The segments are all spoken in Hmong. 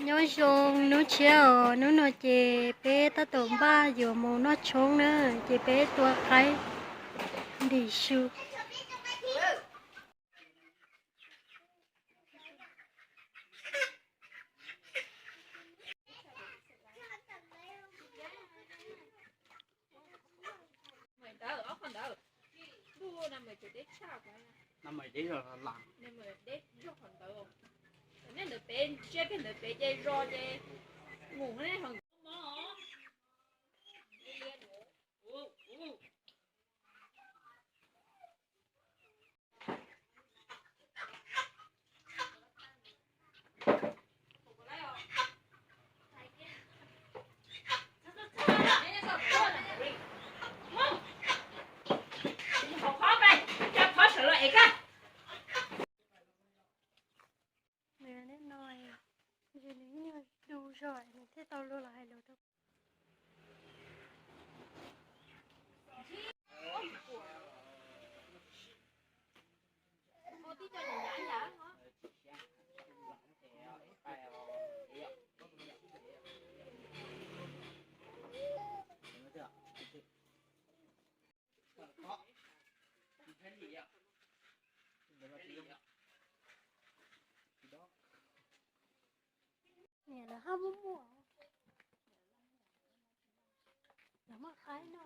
Nyob zoo hnub tshiab os, hnub no ces peb tab tom npaj yuav mus noj tshoob na, ces peb tua qaib ntim su. Ntawd ob qhov ntawd, ntuj, deb tshaj, deb zog, deb zog qhov ntawd. Nej ntawd pem, siab kiag ntawd pem ces zos ces mus nej ho. Nws no, nws nyuag du zog nws thiaj tau luag los hais lus rau. Niam lawv haj muaj muaj, lawv muaj qaib no.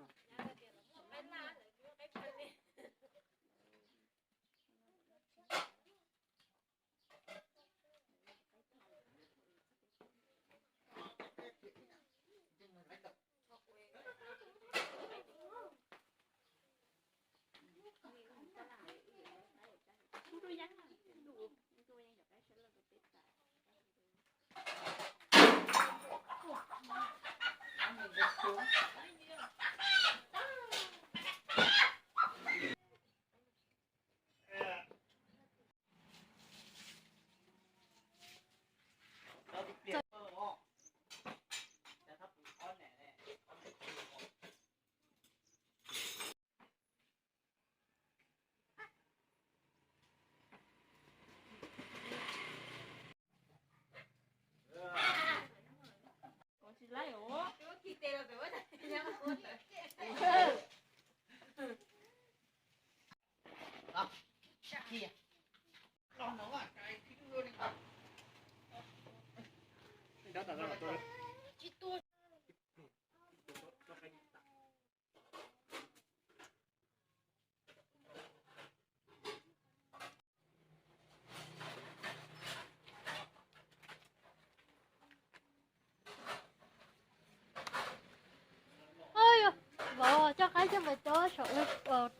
Vauv coj qaib coj mus cob saum,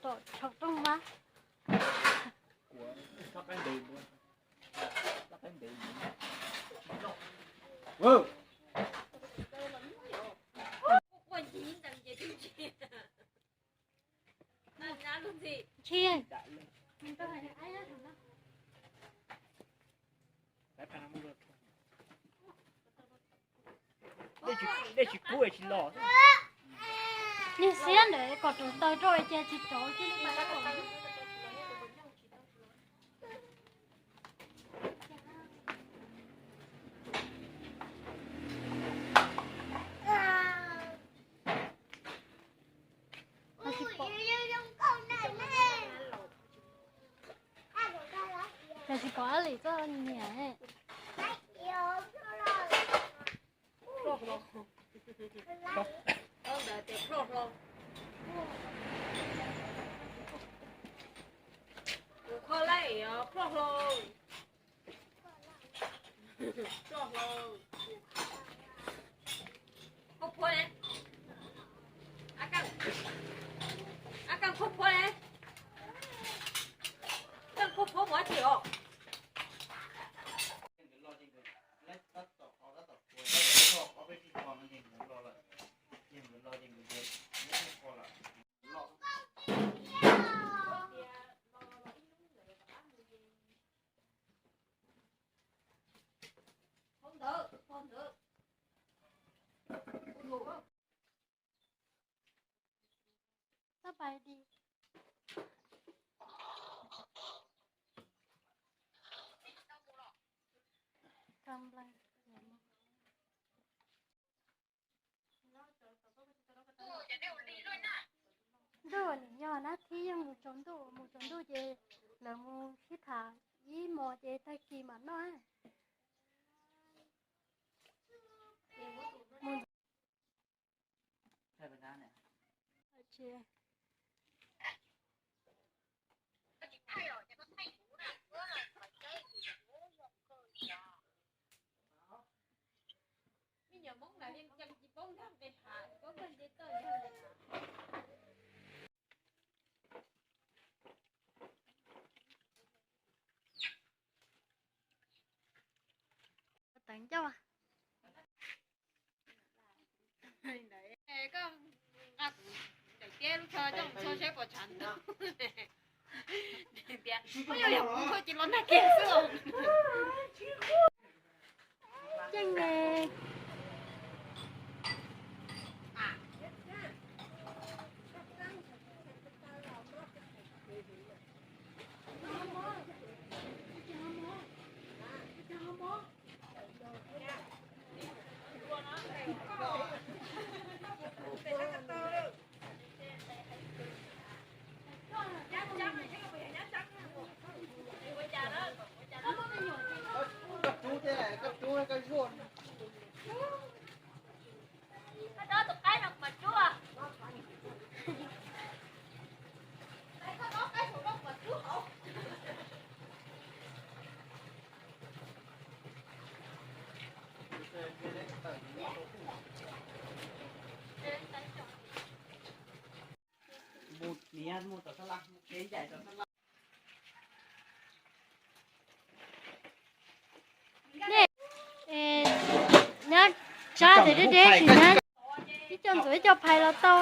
tom saum rooj vab. Nej tsis kub tsis los. Niag xiab ntawd kom rauv taws rau ces tsis rauv. Ces tsis kom Ab Lis koj niam. Ploj hlo. Ntawd tias ploj hlo. Kuv kho lawm os, ploj hlo. Ploj hlo. Khuab phuab ne. Ab Keej, Ab Keej khuab phuab ne. Keej khuab phuab mus dab tsi os? Sab pais di. Kam nplees. Ntuj, nim yog nab thib yeej mus tsaus ntuj, mus tsaus ntuj ces lawv mus sib tham ib hmos ces tag kis mam noj. Tawv ncauj. Koj nqa kuv daim tiab lub tsho coj mus tsho seb puas tshav ntuj. Tias koj yog yog kuv tsho ces los ntag kiag xwb. Ceeb ne. Nej, nyob tsab tes deb deb tsis nyab, ib co ntxuav ib co phais los tau.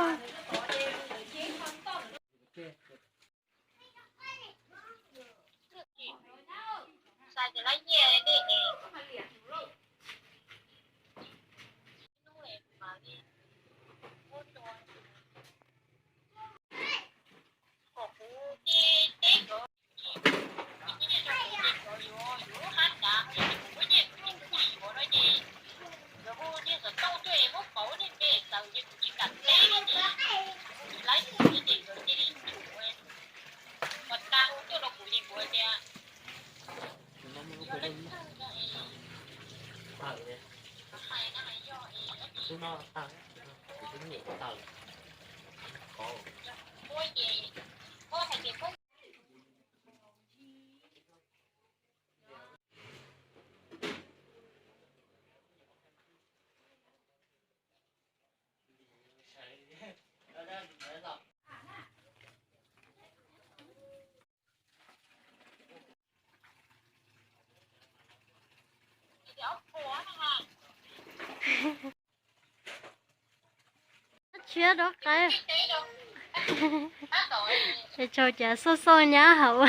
Tshiab rov qab. Es tsau cas xauj xauj nyab hauv.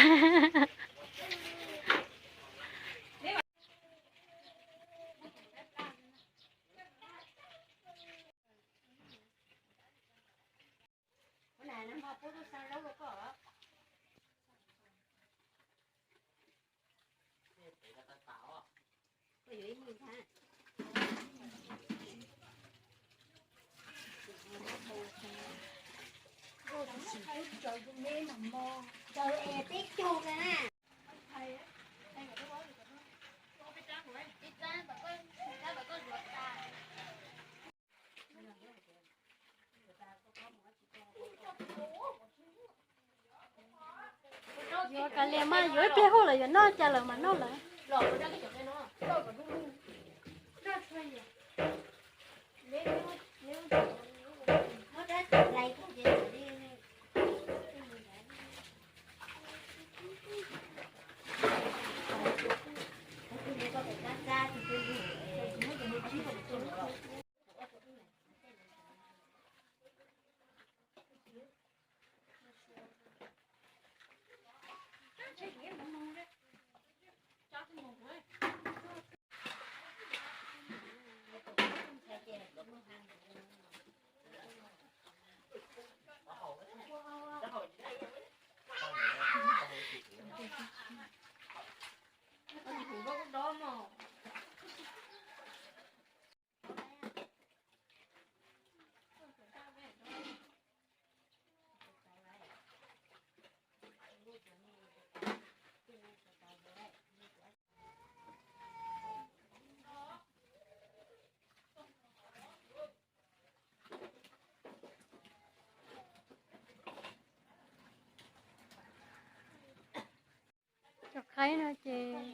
Yuav kav liam mas yuav ib pliag hauj lwm yuav noj cas lawm mas noj lawm. Qaib no ces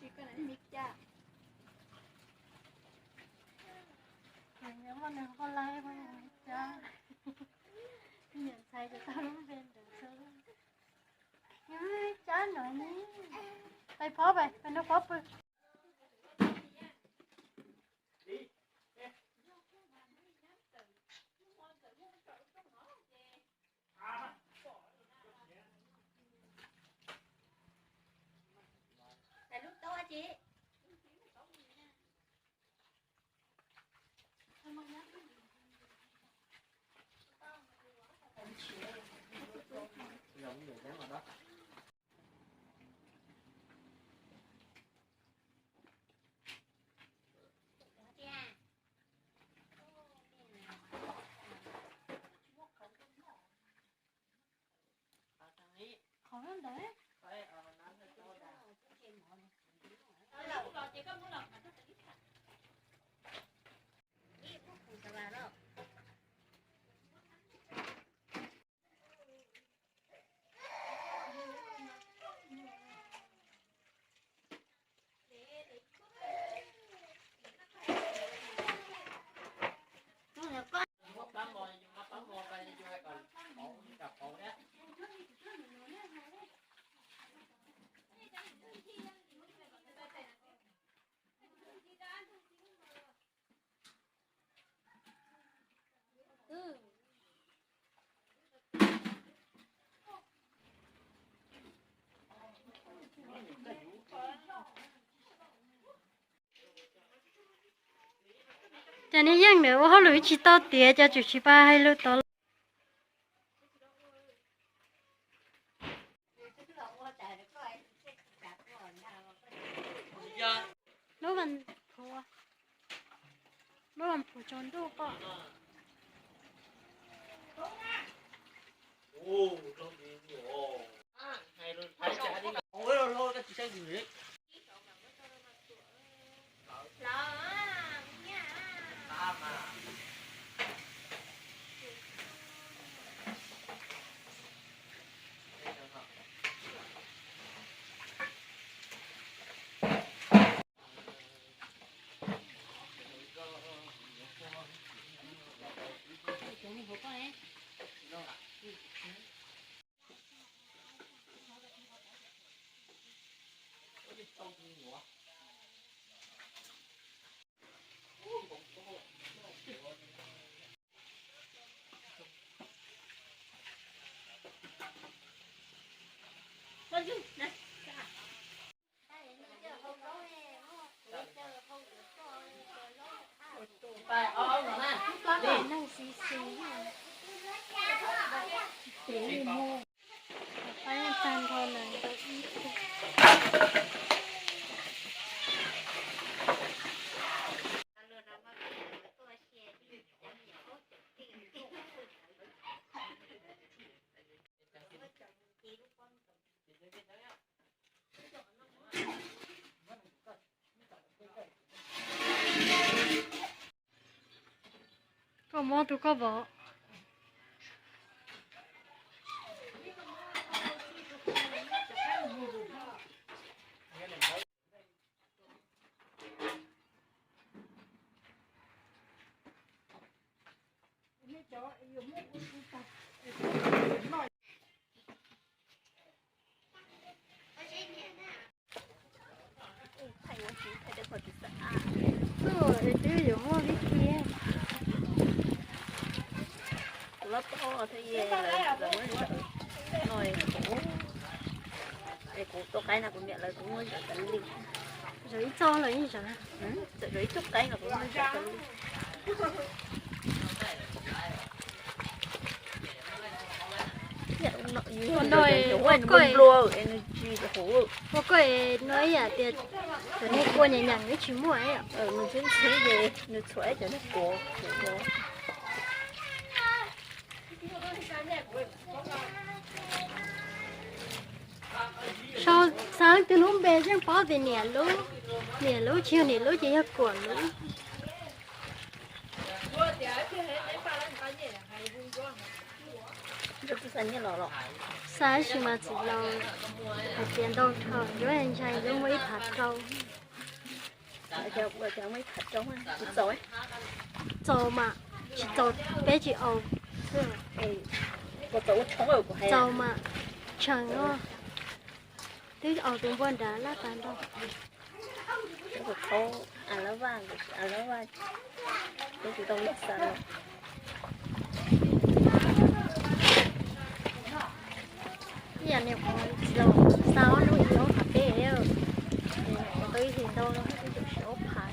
Tsis koj na, me cas. Muaj neeg qoj laib, me cas. Niam ntxhais ces tau lub npe ntawd xwb. Cab no ne. Pais phob, pais, pais nrog phob pw. Lub tau tsis? Qhov ntawd. Ces nej yeej ntawd ua hauj lwm tsis tau tiav, ces tsum tsis pab hais lus tod. Lub vas phuav, lub vas phuav tsaus ntuj pom. Koj mob tus koj vov. Twb yuav muaj vib thi. Kuv loj tuaj thiab, lawv muab zawv no, kuv, kuv tua qaib no kuv niam lawv kuv muab zawv tas li. Zawv ib txoj los yeej zawv. Txawm zawv ib txoj qaib no kuv muab zawv tas li. Ua koj no ib yam tias cov niag kua nyiam nyiam nws tsis muaj. Nws txhib txhib ces nws txhuam cov niag kua. Sau xav leej twg lub npe yeej paub tias niam lub, niam lub tsis yog niam lub ces yog kuam lub. Xav tab sis mas txiv laus hais tias ntau dhau, yuav ntshai yuav muaj ib phav rau. Txaus mas tsis txaus, peb tsis aus. Txaus mas tshee os, twb aus tus npua nrad laj tas nrho. Ib yam li kuv txiv laus xa ob hnub ib ob phav peb, tau ib hlis ntau no twb yuav tsis ob phav,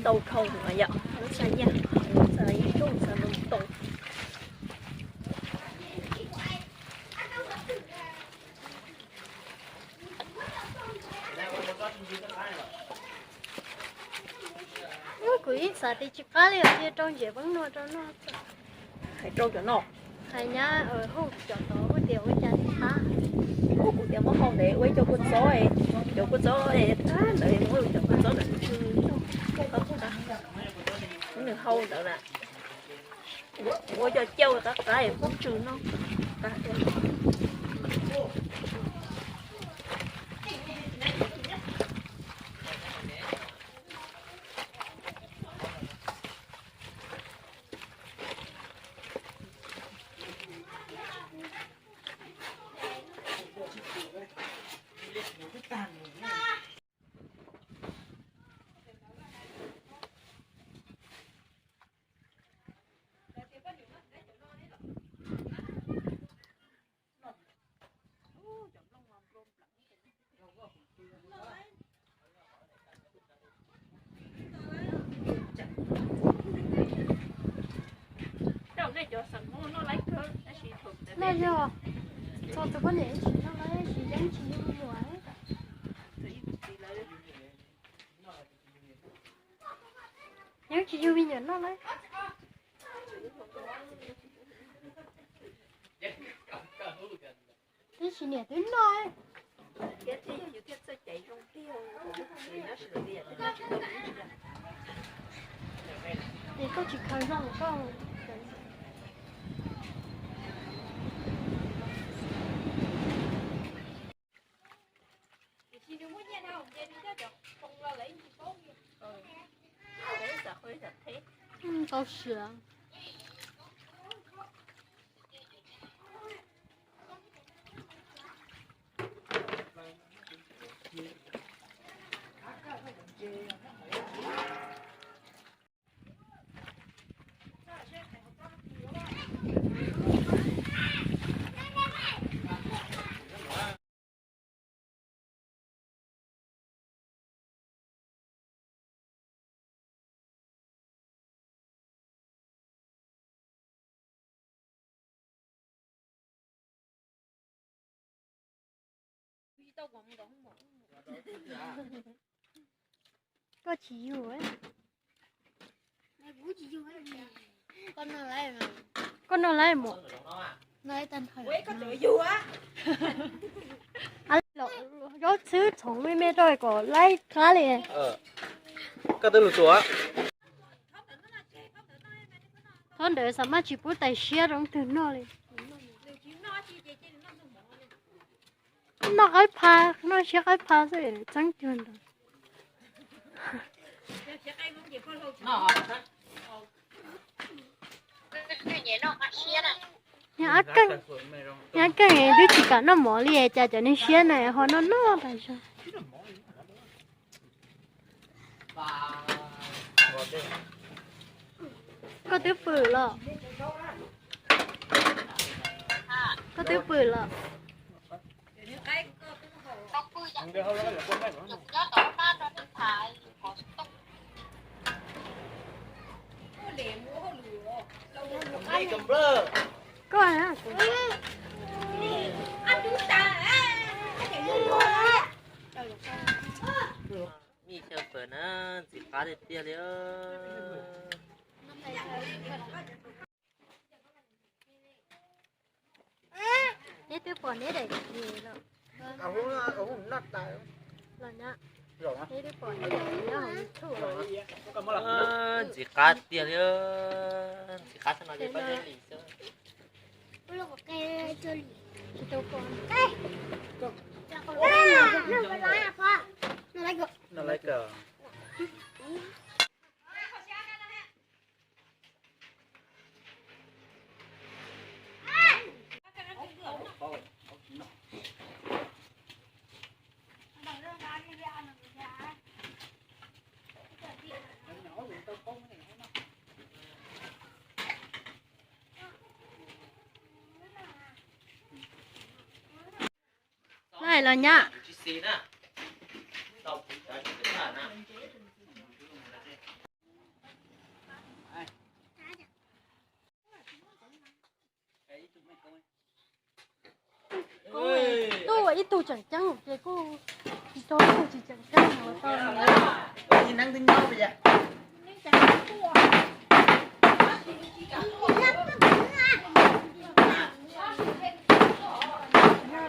ntau dhau mas yom, lub xa yam, xa ib rooj xa ntau ntau. Kuv ib xav tias tsis qab li os, cia rau ntsev peb noj rau noj. Hais rau cov no, hais nyab hauj cov tod ua tias ua cas tsis qab. Kuv tias muab hau ntev ua ib co kua txob, cov kua txob ntawd muab cov kua txob ntawd tsw, muab nws hau ntawd na. Ua cov cauj qab qab es pub tsw noj. Noj yog txog tus poj niam tsis noj lawm, tsis yeeb tsis yug me nyuam. Yeeb tsis yug me nyuam noj lawm. Ib sim niam twb noj. Ces koj tsis khaws zoo koj. Tau siav. Koj tsis yug. Koj noj laib mus. Zaub txhwb txhoov me me rau kom laib qab li. Koj twb lug tuaj. Thaum ntawd xav mas tsis pub tais siab rau leej twg noj li. Noj qaib pha, noj siab qaib pha xwb txeeb cuag ntawd. Niag ab keej, niag ab keej twb tsis kam noj mov li cas cov niag siab na ho noj noj tas zog. Koj twb pw los? Koj twb pw los? Koj. Mij xyaw fawm na, ntxim qab tiag tiag li. Neb twb pom neb daim tes los? Los na, neb twb pom neb daim tes nyob hauv YouTube los? Ntxim qab tiag li, ntxim qab xwb no ces pab neb li xwb. Tsis tau pom. Laj los nyab. Kuv tuaj ua ib tug tseem ceeb ces kuj tsis tau ib tug tsis tseem ceeb no tau.